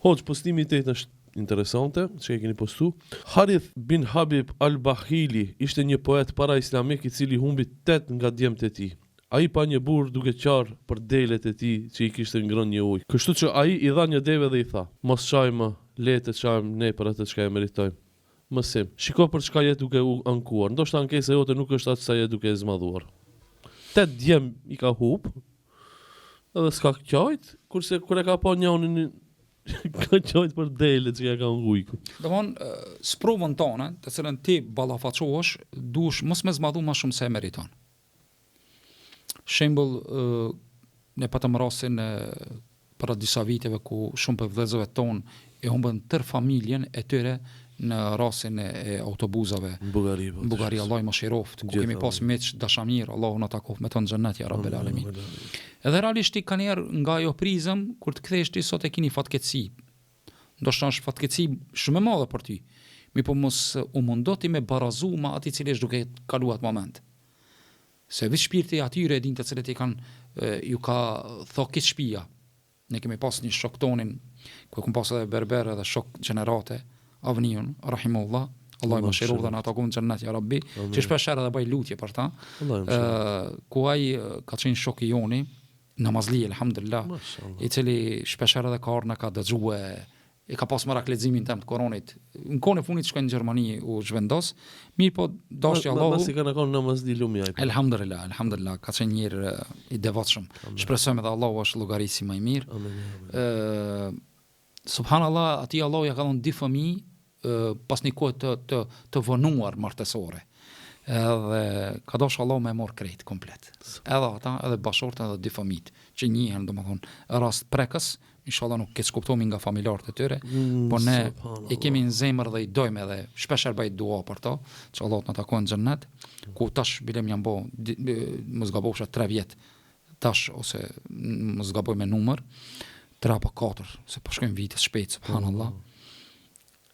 Hoxhë, postimi i tetë është interesante, që e keni postu. Harith bin Habib al-Bahili ishte një poet para-islamik i cili humbi tetë nga djemtë e tij. Ai pa një burrë duke qarë për delet e tij që i kishte ngrënë një ujk. Kështu që ai i dha një deve dhe i tha, Mos qaj më, le të qajmë ne për atë çka e meritojmë. Mësim, Shiko për çka je duke u ankuar, ndoshta ankesa jote nuk është aq sa je duke e zmadhuar. Tetë djem i ka hup, edhe s'ka qajt, kurse kur e ka pa njonin ka qajt për delet që ja ka hangër ujku. Domthon sprovën tane, të cilën ti ballafaqohesh, duhesh mos me zmadhu ma shumë se e meriton. Shembull, ne patëm rastin e para disa viteve ku shumë prej vëllezërve tonë e humbën tërë familjen e tyre në rastin e, e autobuzave. Në Bullgari, po. Në Bullgari, Allahu i mëshiroftë, ku kemi pas miq dashamirë, Allahu na takoft me të në xhennet ja Rabbel Alemin. Edhe realisht ti kanjëherë nga ajo prizëm kur të kthehesh ti sot e kini fatkeqësi. Ndoshta është fatkeqësi shumë e madhe për ty. Mirëpo mos u mundo ti me barazu me atë i cili është duke kalu atë moment. Se veç shpirti i atyre e din të cilët i kanë ju ka tha krejt shpia. Ne kemi pas një shok tonin, ku e kum pas edhe berber edhe shok gjenerate, Avniun, rahimullah, Allahu i mëshiroftë dhe na takoftë në xhennet ja Rabbi, që shpesh herë edhe bëj lutje për ta. Ë ku ai ka qenë shok i joni, namazli elhamdulillah, i cili shpesh herë edhe ka ardhur na ka dëgjue e ka pas merak leximin tem të Kuranit. Në kohën e fundit shkoi në Gjermani u zhvendos, mirëpo dashti Allahu. Masi ka kon namazli lumi ai. Elhamdulillah, elhamdulillah, ka qenë njeri i devotshëm. Shpresojmë edhe Allahu është llogaritësi më i mirë. Amin. Ë Subhanallah, atij Allahu ja ka dhënë dy fëmijë pas një kohe të të të vonuar martesore. Edhe ka dashur Allahu me marr krejt komplet. Edhe ata, edhe bashkëshorten edhe dy fëmijët që njihen, domethënë, rast prekës, inshallah nuk keqkuptohemi nga familjarët e tyre, mm, po ne i kemi në zemër dhe i dojmë edhe shpesh herë bëj dua për to, që Allahu të na takojë në xhennet, ku tash bilem janë bo, mos gabofsha 3 vjet tash ose mos gaboj me numër, 3 apo 4, se po shkojnë vitet shpejt, subhanallah. Mm.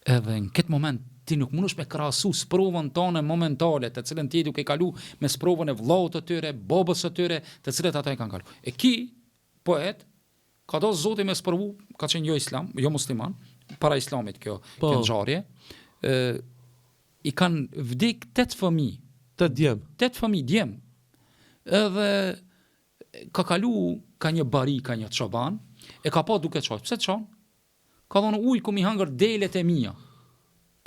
Edhe në këtë moment ti nuk mundesh me krahasu sprovën tënde momentale, të cilën ti je duke kalu me sprovën e vëllaut të tyre, babës së tyre, të cilët ata e kanë kalu. E ki poet Ka dasht Zoti me sprovu, ka qenë jo islam, jo musliman, para islamit kjo, po. kjo ngjarje. Ë i kanë vdek tetë fëmijë. Tetë djem. Tetë fëmijë djem. Edhe ka kalu ka një bari, ka një çoban, e ka pa duke qajt. Pse qan? Ka thonë ujku m'i hangër delet e mia.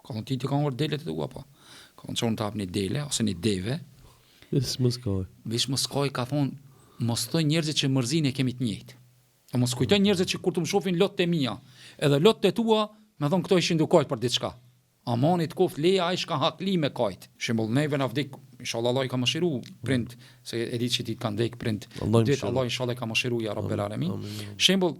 Ka thonë ti t'i ka hangër delet e tua po. Ka thonë që unë ta hap një dele ose një deve. Veç mos kaj. Veç mos kaj ka thonë mos thojnë njerëzit që mërzinë e kemi të njëjtë. E mos kujtojnë njerëzit që kur të më shohin lot e mia, edhe lot e tua, me thonë këto ishin duke kajt për diçka. Amani të koft leja ai shka hakli me kajt. Shembull neve na vdek inshallah Allahu i ka mëshiru prind se e di që ti të kanë vdek prind dit Allahu inshallah i ka mëshiru ja rabbel alemin. Shembull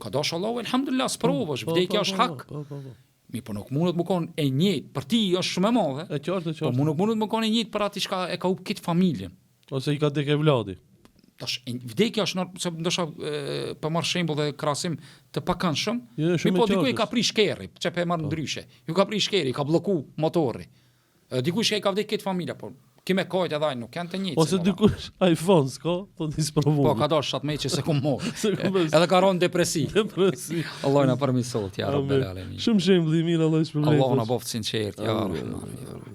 ka dash Allahu elhamdulillah sprovë është po, vdekja po, është po, hak. Po, po, po. Mirëpo nuk mundet me kon e njëjtë, për ti është shumë e madhe. E qartë, e qartë. Po mu nuk mundet me kon e njëjtë për atë çka e ka hup krejt familjen. Ose i ka dek evladi. Tash vdekja është në, se ndoshta po marr shembull dhe krahasim të pakëndshëm. Jo, jo, po dikuj i ka prish kerri, që po e marr po. ndryshe. Ju ka prish kerri, ka blloku motori. E dikush i ka vdek krejt familja, po ki me kajt edhe ai nuk janë të njëjtë. Ose dikush iPhone s'ka, po ti sprovu. Po ka dash atë me që s'e kum marr. Edhe ka rënë depresi. Depresi. Allahu na përmirësoft ja rabbel alemin. Shumë shembull i mirë Allahu shpërbleftë. Allahu na bëftë sinqert ja rahman.